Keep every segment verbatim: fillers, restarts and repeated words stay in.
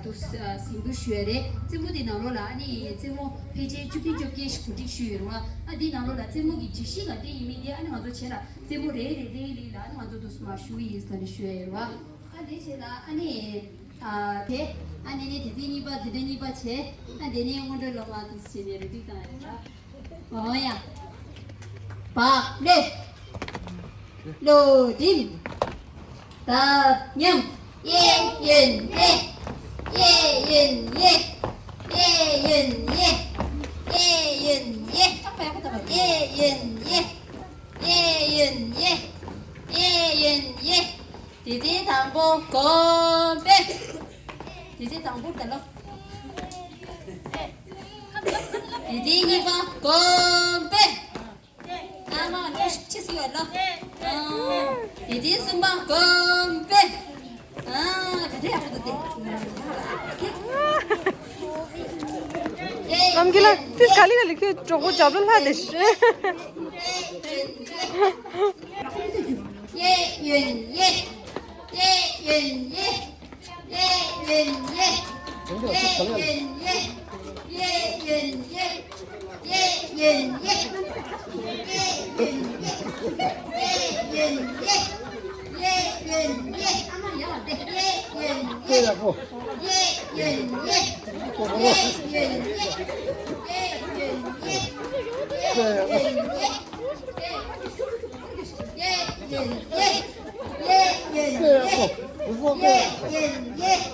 དུ་ཟིན་བསྡུར་ཞུ་ཡ་རེད། རྩེད་མོ་དེ་ནང་ལོགས་ལ་ཨ་ནི་རྩེད་མོ་ཕལ་ཆེར་བཅུ་བདུན་བཅོ་བརྒྱད་ཞིག་གོ་སྒྲིག་ཞུས་ཡོད་རེད་བ། ཨ་འདི་ནང་ལོགས་ལ་རྩེད་མོ་གི་སྒྲིག་གཞི་ལ་འདི་ཡིན་མིན་དེ་ཨ་ནི་ང་ཚོ་བྱས་ལ་རྩེད་མོ་རེ་རེ་རེའི་རིང་ལ་ཨ་ནི་ང་ཚོ་དུ་མར་ཞུ་ཡིན་ཟེར་ནས་ཞུ་ཡ་ཡོད་རེད་བ། ཨ་དེ་བྱས་ལ་ཨ་ནི་ཨ་དེ་ཨ་ནི་ནི་དེ་ཚེ་གཉིས་པ་འཛིན་གྲྭ་གཉིས་པ་བྱས། ཨ་དེ་ནས་སྔོན་འགྲོའི་སློབ་མ་དུ་བྱས་ནས་རེ་སྒྲིག་བཏང་ཡ་རེད་བ། ཨོ་ཡ། བག་ལེབ། བློ་སྒྲིམ། དབ་མཉམ། གཡས་གཡོན་གཡས། གཡས་གཡོན་གཡས། གཡས་གཡོན་གཡས། གཡས་གཡོན་གཡས། གཡས་གཡོན་གཡས། གཡས་གཡོན་གཡས། གཡས་གཡོན་གཡས། དེ་ཚེ་དང་པོ་གོམ་པ། དེ་ཚེ་དང་པོ་ད་ལོ། དེ་ཚེ་གཉིས་པ་གོམ་པ། ཨ་མ་ལོ་ཕྱི་སུ་ཡོད་ལོ། ཨ་དེ་དེ་གསུམ་པ་གོམ་པ། ཨ་ག་དེ་ཡག་པོ་འདུག་སྟེ། ཨམ་གི་ལ་ཏིས་ག་ལི་ག་ལི་ཁྱོད་གྲོགས་པོ་རྒྱབ་ལོ་ལྷ་དེ་ཤི། གཡས་གཡོན་གཡས། གཡས་གཡོན་གཡས། གཡས་གཡོན་གཡས། གཡས་གཡོན་གཡས། གཡས་གཡོན་གཡས། གཡས་གཡོན་གཡས། གཡས་གཡོན་གཡས། གཡས་གཡོན་གཡས། གཡས་གཡོན་གཡས། ཨ་མ་ཡར་ལ་བལྟས། གཡས་གཡོན་གཡས། གཡས་གཡོན་གཡས། གཡས་གཡོན་གཡས། གཡས་གཡོན་གཡས། གཡས་གཡོན་གཡས། གཡས་གཡོན་གཡས། གཡས་གཡོན་གཡས། གཡས་གཡོན་གཡས།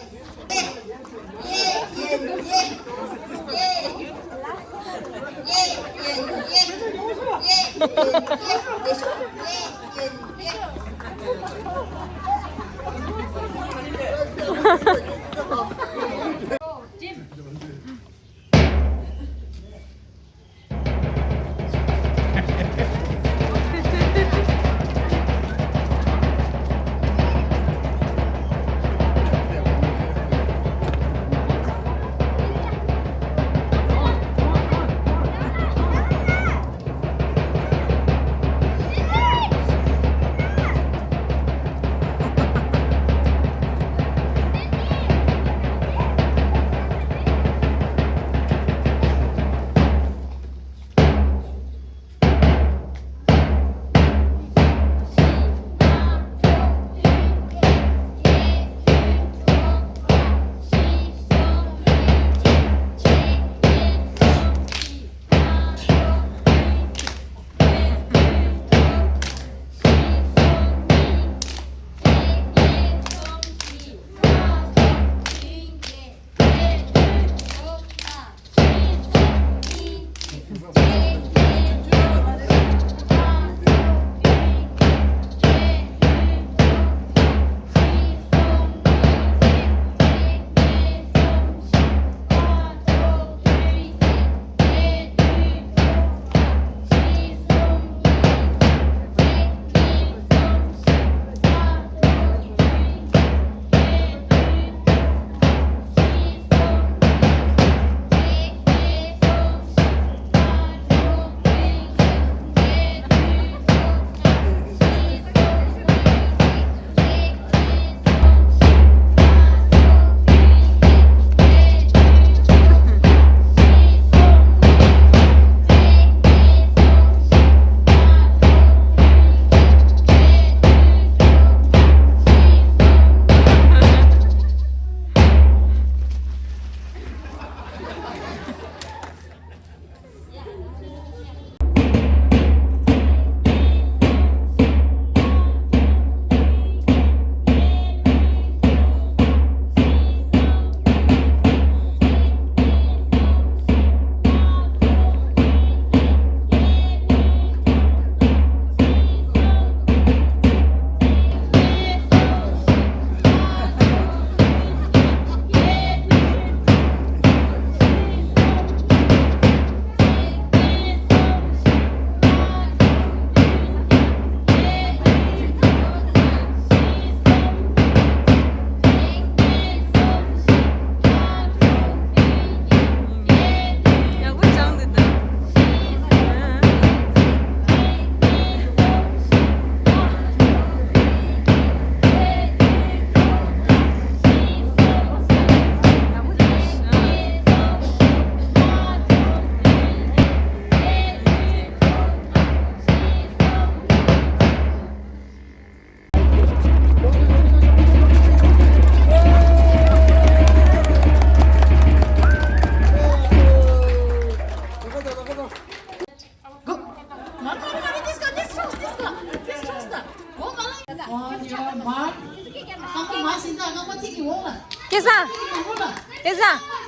མར། རྐང་པ་མར་ཟིན་ད་རྐང་པ་ཐིག་གི་འོག་ལ། སྐལ་བཟང་།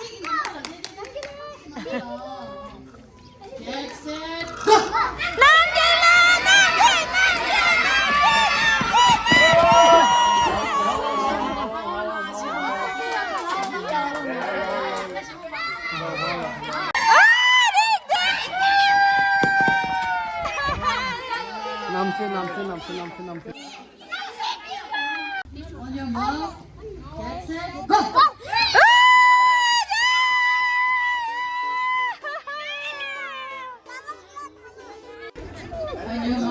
ཐིག་གི་ནང་ལོགས་ལ། སྐལ་བཟང་། ཐིག་གི་ནང་ལོགས་ལ། Get set, go! རྣམ་རྒྱལ་ལགས། རྣམ་རྒྱལ། རྣམ་རྒྱལ། རྣམ་རྒྱལ། རྣམ་རྒྱལ། རྣམ་རྒྱལ། རྣམ་རྒྱལ། རྣམ་རྒྱལ། རྣམ་རྒྱལ། On your mark, get set, go! On your mark. Set. Go!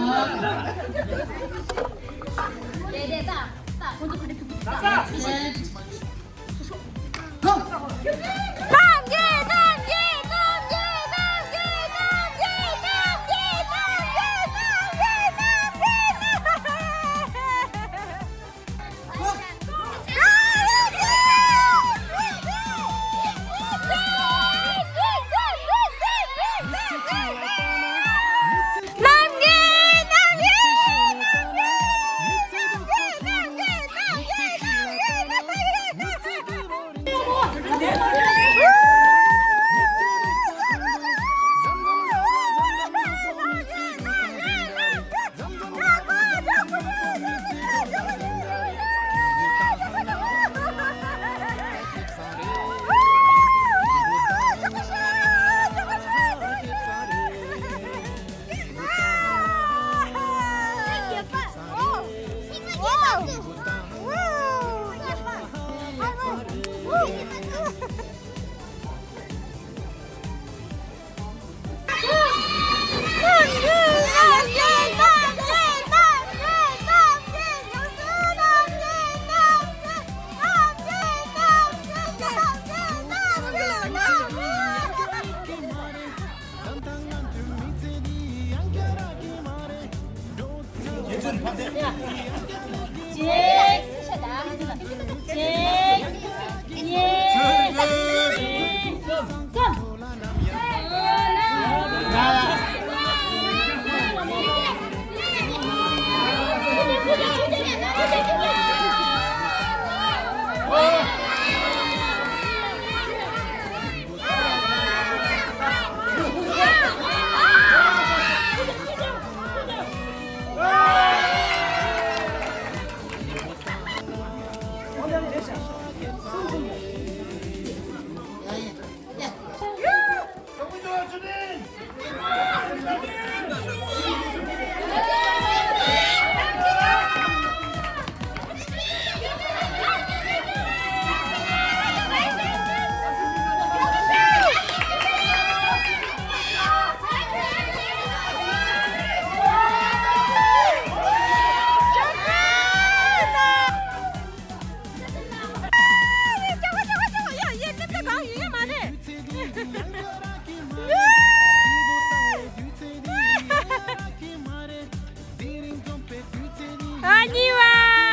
ཨ་ནི་བ།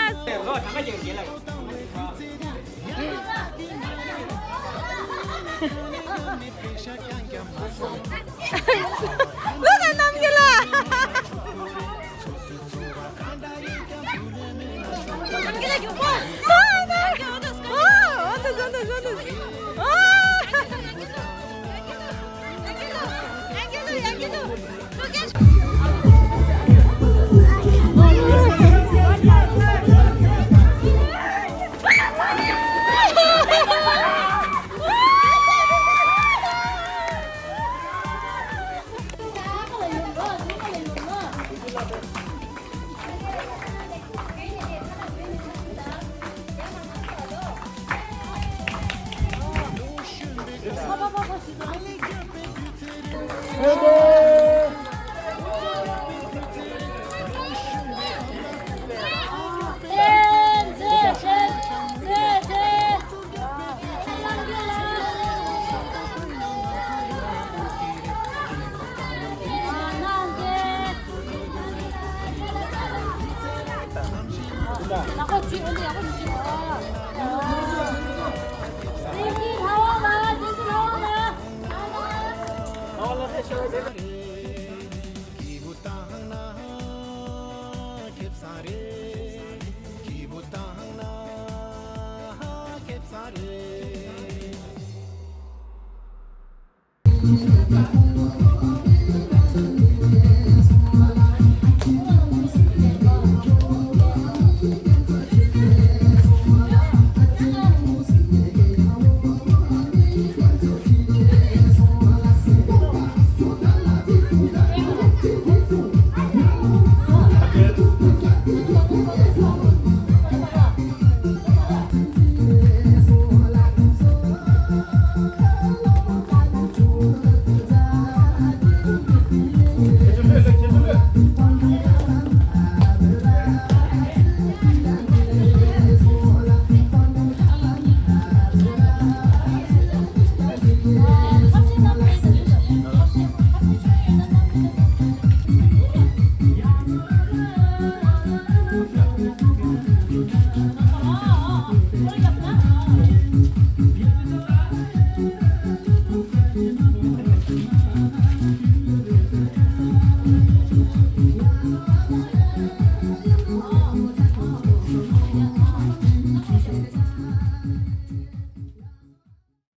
ལོ་ན་ནམ་རྒྱུན་ལ།